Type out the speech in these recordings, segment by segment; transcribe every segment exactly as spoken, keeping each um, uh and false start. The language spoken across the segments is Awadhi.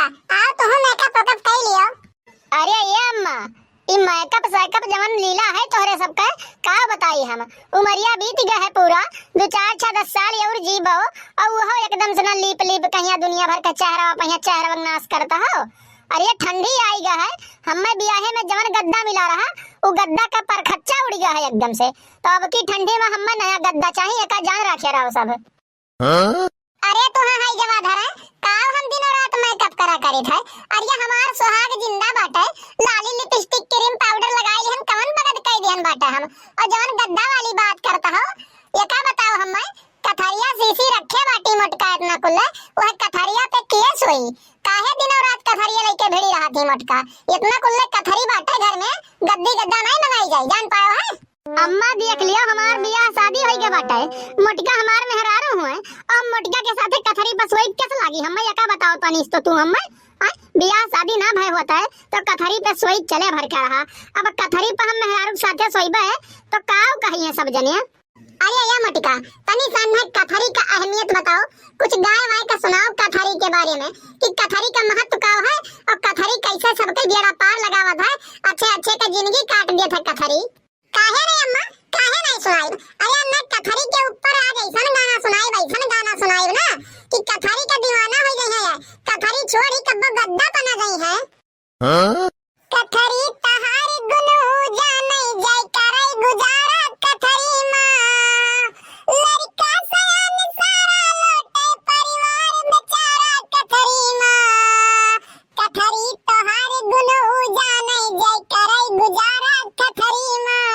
आओ तुहू makeup वेकअप कइ लियो। अरे ए अम्मा, ई makeup सैकअप जवन लीला है तोहरे सबके, का बताई हम। उमरिया बीत गए है पूरा, दो चार छह दस साल और जीबो, और वो एकदम से ना लीप लीप कहिया दुनिया भर का चेहरा पहिया चेहरा नाश करता हो। अरे ठंडी आई गए है, हमें बियाहे में जवन गद्दा मिला रहा, वो गद्दा का परखच्चा उड़ गया है एकदम से। तो अब की ठंडी में हमें नया गद्दा चाहिए, एका जान रखे रहो सब। हाँ? अरे तुहा हाई जवा धरे, काव हम दिनों रात makeup करा करित है। अरे हमार सुहाग जिंदा बाटे, लाली lipstick cream powder लगाई हम कवन बगत कई दिहन बाटे हम। और जवन गद्दा वाली बात करता हो, ये का बताओ हमें, कथरिया सीसी रखे बाटी मोटका इतना कुल्ले, वह कथरिया पे केस होई। काहे दिनों रात कथरिया लेके भिड़ी रहा थी मोटका, इतना कुल्ले कथरी बाटे घर में, गद्दी गद्दा नहीं मंगाई जाई, जान पायो है? अम्मा देख लियो, हमार बियाह शादी होई के बाटे, मोटका हमार मेहरारू हुए, अब मोटका के साथे कथरी पसोई कस लागी? हम्मे एका बताओ तनी तो तू हम्मे, आ, बियाह शादी ना भय होता है तो कथरी पे सोई चले भर के रहा। अब कथरी पे हम मेहरारू के साथे सोईबे तो काव कहिए सब जने? अरे या मोटका, तनी सा हम्मे कथरी का अहमियत बताओ, कुछ गाय वाय का सुनाओ कथरी के बारे में कि कथरी का महत्व का है और कथरी कैसे सबके बेड़ा पार लगावत है, अच्छे अच्छे का जिंदगी काट देत है कथरी। काहे रे अम्मा, काहे नहीं सुनाइब? अरे अम्मा, कथरी के ऊपर आज ऐसन गाना सुनाइब, ऐसन गाना सुनाइब ना कि कथरी के दीवाना हो जाए हैं। कथरी छोड़ी कब्बो गद्दा बना गई है। हाँ? कथरी तहार गुन हो जाने जाए करे गुजारा कथरी माँ। लड़का सयान सारा लोटे परिवार बेचारा कथरी माँ। कथरी तोहार गुन हो जाने जाए करे गुजारा कथरी माँ।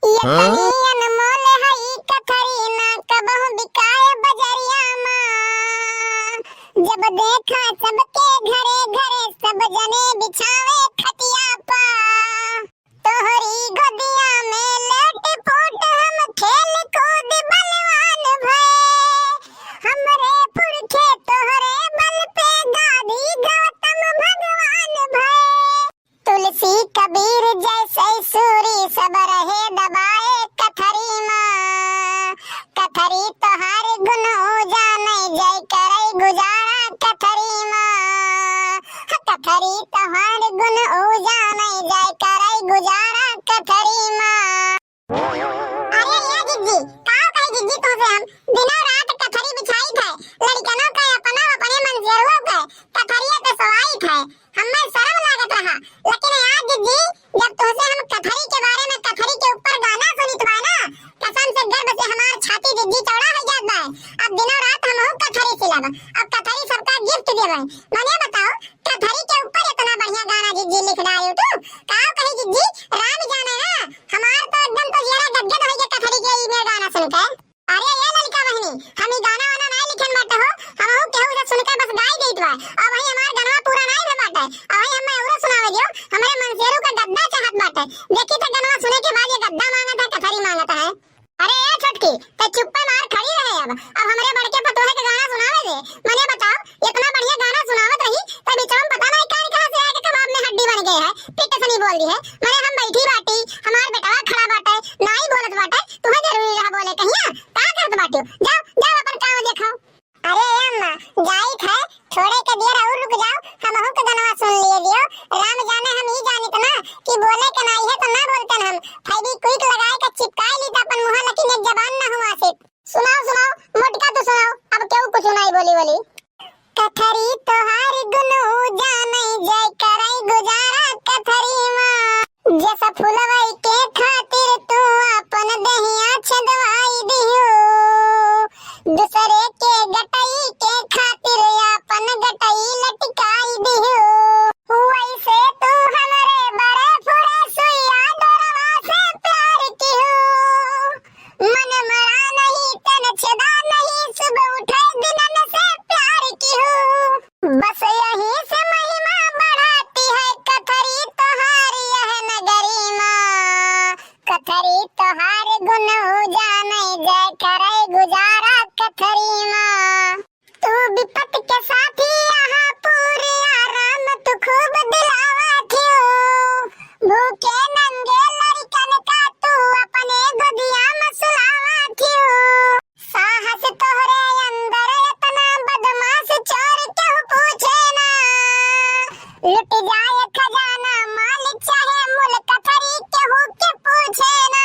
ये हाँ? तनी अनमोल हई कथरी ना कबहु बिकाए बजरिया माँ। जब देखा सबके घरे घरे सब जने बिछावे खटिया पा। तोहरी गोदिया में लेट फूट हम खेल कूद बलवान भए। हमरे पुरखे तोहरे बल पे गादी गौतम भगवान भए। तुलसी कबीर जैसे सूरी सब रहे दबाए कथरी माँ। कथरी तोहार गुन हो जाने जय करे गुजारा कथरी माँ। कथरी तोहार गुन हो जाने जय करे गुजारा कथरी माँ। अरे ए जिज्जी, का कही जिज्जी तोसे हम? दिनों रात कथरी बिछाई थे, लड़कनों के अपना अपने मनसेरुओं के कथरिया पे सवाई थे। हमें शर्म लागत रहा, लेकिन आज जिज्जी जब तोसे हम कथरी के बारे में कथरी के ऊपर गाना सुनित बा ना, कसम से गर्व से हमार छाती जिज्जी चौड़ा हो जात बा। अब दिनों रात हमहू कथरी सिलब, अब कथरी सबका gift देबे। मने बताओ, कथरी के ऊपर इतना बढ़िया गाना जिज्जी लिख डाले तू। का कही जिज्जी, राम जाने ना, हमार तो एकदम तो जियरा गदगद हो गया कथरी के ई में गाना सुन के। अरे ए लड़का बहिनी, हम ई गाना वाना नाई लिखन बाटे हो, हमहू केहू से सुन के बस गाई देत बा। अब वही हमार गनवा पूरा नाई भे बाटे, अब वही हमें औरो सुनावे दियो, हमरे मनसेरू का गद्दा चाहत बाटे। देखी तो गनवा सुने के बाद ये गद्दा मांगत है, कथरी मांगत है। अरे ए छोटकी, ते चुप्पे मार खड़ी रहे अब। अब हमरे बड़के पतोहे के गाना सुनावे दे। मने बताओ, इतना बढ़िया गाना सुनावत रही, तब बीचवा में पता नहीं कान कहाँ से आके कबाब में हड्डी बन गए है, पिट सनी बोल दी है। मने हम बैठी बाटी, हमार बेटवा खड़ा बाटे, नाई बोलत बाटे, तुम्हें जरूरी रहा बोले कहिया? का करत बाटे? जाओ, जाओ अपन काम देखो। अरे अम्मा, जाइत है, थोड़े के देर और रुक जाओ, हमहू के गनवा सुन लिए दियो। राम जाने हम ई जानित ना कि बोले के नाई है तो ना बोलतन हम। Fevikwik लगाए के चिपकाए ली त अपन मुँह, लेकिन एक जबान ना हुआ से। सुनाओ, सुनाओ, मोटका तू सुनाओ, अब केहू कुछ नाई बोली बोली। कथरी तोहार गुन हो जाने जय करे गुजारा कथरी माँ। जस फुलवई के खातिर तू अपन दहिया छेदवाई दिहू, दूसरे के गटई के खातिर अपन गटई लटकाई दिहू। वैसे तू हमरे बड़े फुरे सुइया डोरवा से प्यार किहू। मन मरा नहीं, तन छेदा नहीं, सुबह उठे दिनन से प्यार किहू। बस यही से महिमा बढ़ाती है कथरी तोहार यह नगरी माँ। कथरी तोहार गुन हो जाने जय करे गुजारा कथरी माँ। तू विपत के साथी यहाँ पूरे आराम तू खूब दिलावा थियो। भूखे नंगे लड़कन का तू अपने गोदिया में सुलावा थियो। साहस तोहरे अंदर इतना बदमाश चोर केहू पूछे लुट जाए खजाना मालिक चाहे मुल कथरी केहू के पूछे ना।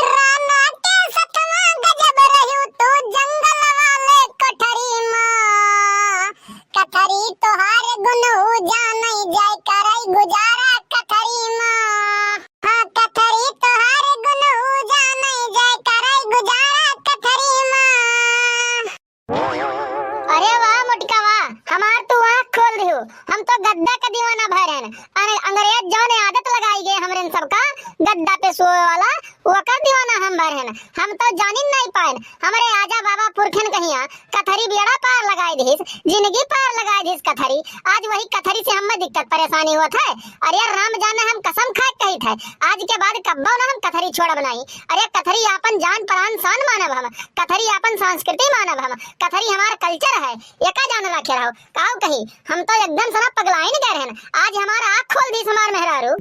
राना के सथवा गजब रह्यू तू जंगल वाले कोठरी मा। कथरी तोहार गुन उ जानै जाय करै गुजारा कथरी मा। हाँ, कथरी तोहार गुन उ जानै जाय करै गुजारा कथरी मा। अरे वाह मोटका वाह, हमार तू आँख खोल दिहू। हम तो गद्दा के दीवाना भय रहेन। अरे अंग्रेज जौन आदत लगाई गए हमरेन सबका गद्दा पे सोए वाला, ओकर दीवाना हम भय रहेन। हम तो जानिन नाहीं पाएन। हमरे आजा बाबा पुरखन कहिया कथरी बेड़ा पार लगाई दिहिस, जिंदगी पार लगाई दिहिस कथरी। आज वही कथरी से हमें दिक्कत परेशानी होत है। अरे राम जाने हम कसम खा के कहित है, आज के बाद कब्बो ना हम कथरी छोड़ब नाहीं। अरे कथरी आपन जान प्राण शान मानब हम, कथरी आपन संस्कृति मानब हम, कथरी हमार culture है, एका जान रखे रहो। काऊ कही, हम तो एकदम सना पगलाइन गए रहन, आज हमार आँख खोल दीस हमार मेहरारू।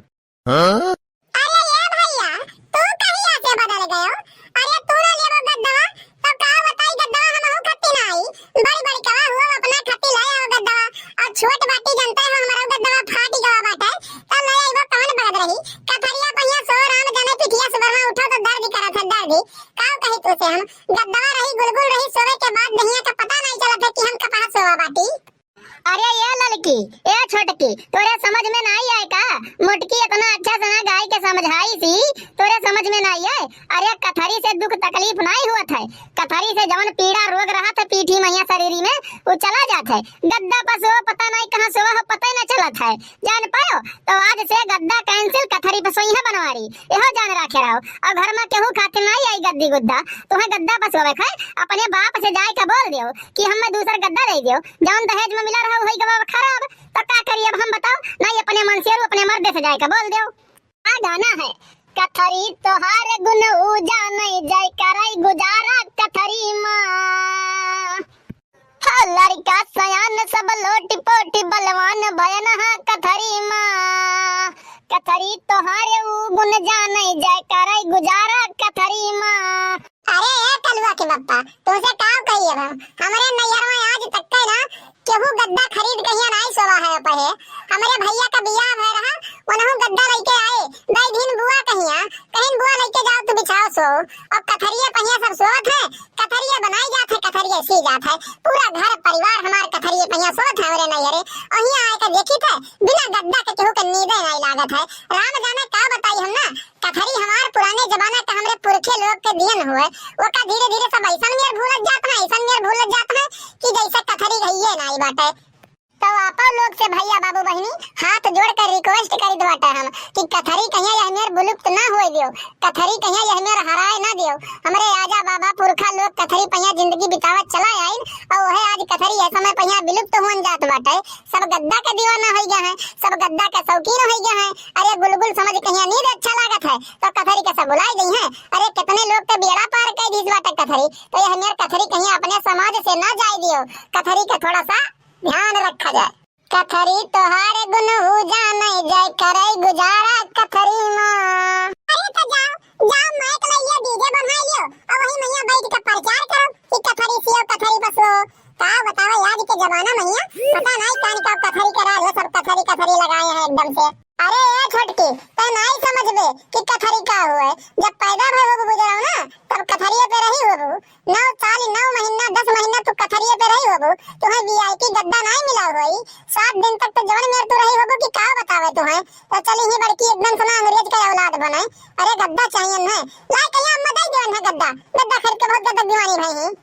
हाँ? अरे ये भैया, तू कहिया से बदल गयो? अरे तू ना लेबो गद्दवा, तो का बताई गद्दवा हमहू खत्ती ना आई। बड़ी बड़ी कवा हुआ अपना खत्ती ले आओ गद्दवा, और छोट बाटी जनते हो हमारा गद्दवा फाटी गवा बाटे, तो ले आइबो कवन बगद रही। कथरिया पहिया सो राम जाने पिठिया सुबह उठो तो दर्द करत है दर्द। काऊ कही तू से हम, गद्दवा रही गुलगुल रही सोवे के बाद दहिया का पता नहीं चलत है कि हम कपड़ा सोवा बाटी। अरे ए ललकी, ए छोटकी, तोरे समझ में नाहीं आए का? मोटकी इतना अच्छा से ना गाय के समझाइसी, तोरे समझ में नाहीं आए? अरे कथरी से दुख तकलीफ नाहीं होत है, कथरी से जवन पीड़ा रोग रहत है पीठी महिया शरीरी में, उ चला जात है। गद्दा पर सोवा पता नाहीं कहाँ सोवा हो, पता ही ना चलत है। जान पायो, तो आज से गद्दा cancel, कथरी पे सोइहे बनवारी। एहो जान राखे रहो, और घर में केहू खातिर नाहीं आई गद्दी गुद्दा, तुम्हें गद्दा पे सोवे खाए, अपने बाप से जाए के बोल दियो कि हमें दूसर गद्दा दे दियो, जौन दहेज में मिला रहा वही गवा खराब, तो का करी अब हम बताओ, नाहीं अपने मन से और अपने मर्दे से जाए के बोल दियो। आ गाना है, कथरी तोहार गुन उ जानै जाय करै गुजारा कथरी माँ। हो लड़का सयान सब लोटी पोटी बलवान भयन हा कथरी माँ। कथरी तोहारे उ गुन जानै जाय करै गुजारा कथरी माँ। अरे ए कलुआ के बप्पा, तुमसे का कही अब हम? हमरे नैहर में आज तक के ना केहू गद्दा खरीद कहिया नाई सोवा है पहे। हमरे भैया का बियाह भय रहा, उनहु गद्दा लइके आए, दई दिन बुआ कहिया, कहिन बुआ लइके जाओ तू बिछाओ सो। और कथरिये पहिया सब सोवत है, कथरिये बनाई जात है, कथरिये सी जात है, पूरा घर परिवार हमार कथरिये पहिया सोवत है हमरे नैहरे। और हियाँ आए के देखी थे, बिना गद्दा के केहू के नींदे नाई लागत है। राम जाने का बताई हम ना, कथरी हमार पुराने जमाना का हमरे पुरखे लोग के दियन हुए, ओका धीरे धीरे सब ऐसन मेर भूलत जात है, ऐसन मेर भूलत जात है कि जैसे कथरी रहिए नाई बाटे। तो आपो लोग से भैया बाबू बहिनी हाथ जोड़ कर request करित बाटे हम कि कथरी कहिया यह मेर विलुप्त ना होए दियो, कथरी कहिया यह मेर हराए ना दियो। हमरे आजा बाबा पुरखा लोग कथरी पहिया जिंदगी बितावत चला आइन और वह आज कथरी यह समय पहिया विलुप्त होन जात बाटे। सब गद्दा के दीवाना होइ गया है, सब गद्दा के शौकीन होइ गया है। अरे गुलगुल समझ कहिया नींद अच्छा लागत है तो कथरी के सब बुलाई गई है। अरे कितने लोग के बेड़ा पार कर दीस बाटे कथरी, तो यह मेर कथरी कहिया अपने समाज से ना जाए दियो। कथरी के थोड़ा सा ध्यान रखा जाए। कथरी तोहार गुन उ जानै जाय करै गुजारा कथरी माँ। अरे तो जाओ, जाओ माइक लइयो, DJ बनवाई लियो और वही मैया बैठ के प्रचार करो कि कथरी सियो, कथरी बसो। का बतावा आज के जमाना मैया, पता नहीं कान का कथरी करा लो, सब कथरी कथरी लगाए हैं एकदम से। अरे ए छोटकी, तै नाई समझबे कि कथरी का हुए। जब पैदा भय होबू बुजराव ना, तब कथरिये पे रही होबू। नौ साल, नौ महीना, दस महीना तू कथरिये पे रही होबू। तुम्हें VIP गद्दा नाई मिला होई। सात दिन तक तो जवन मेर तू रही होबू कि का बतावे तुम्हें। तो चली ही बड़की एकदम से ना अंग्रेज के औलाद बने। अरे गद्दा चाहिए न है। लाई कहिया अम्मा दई देवन है गद्दा। गद्दा खरीद के बहुत गद्दा दीवानी भई ही।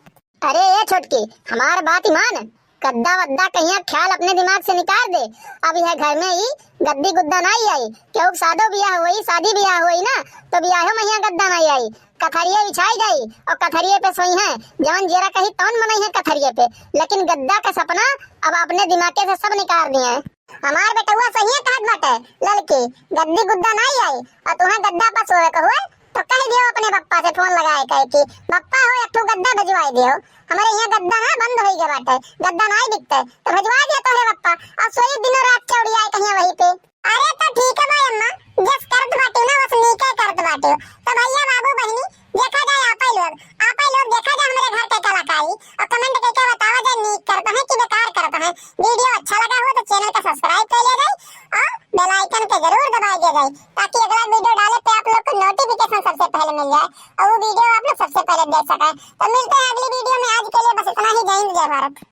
अरे ए छोटकी, हमार बात मान, गद्दा वद्दा कहिया ख्याल अपने दिमाग से निकाल दे। अब यह घर में ही गद्दी गुद्दा नाई आई, केहू के सादो बियाह होई, शादी बियाह होई ना, तो बियाहो में यहाँ गद्दा नाई आई। कथरिये बिछाई जाई और कथरिये पे सोई हैं, जवन जेरा कही तौन मनई है कथरिये पे, लेकिन गद्दा का सपना अब अपने दिमागे से सब निकाल दिए हैं। हमार बेटउआ सहिए कहत बाटे, ललकी, गद्दी गुद्दा नाई आई, और तुहें गद्दा पर सोए के हुए, तो कह दियो अपने बप्पा से फोन लगाए कहे कि बप्पा हो, एक ठो गद्दा भिजवाई दियो। हमरे यहाँ गद्दा ना बंद होई गए बाटे, गद्दा नाई बिकते, तो भिजवा दियो तोहरे बप्पा, और सोई दिनों रात चौड़ियाए कहिया वही पे। अरे तो ठीक है भाई अम्मा, जस करत बाटी ना वस नीके करत बाटी। तो भैया बाबू बहिनी देखा जाए आपा लोग, आपा लोग देखा जाए हमरे घर के कलाकारी और comment करके बतावा जाए नीक करत है कि बेकार करत है। Video अच्छा लगा हो तो चैनल का सब्सक्राइब कर लिया जाए और बेल आइकन पे जरूर दबा दिया जाए, ताकि अगला वीडियो डाले पे आप लोग को नोटिफिकेशन सबसे पहले मिल जाए और वो वीडियो आप लोग सबसे पहले देख सकें। तो मिलते हैं अगली वीडियो में, आज के लिए बस इतना ही। जय हिंद, जय भारत।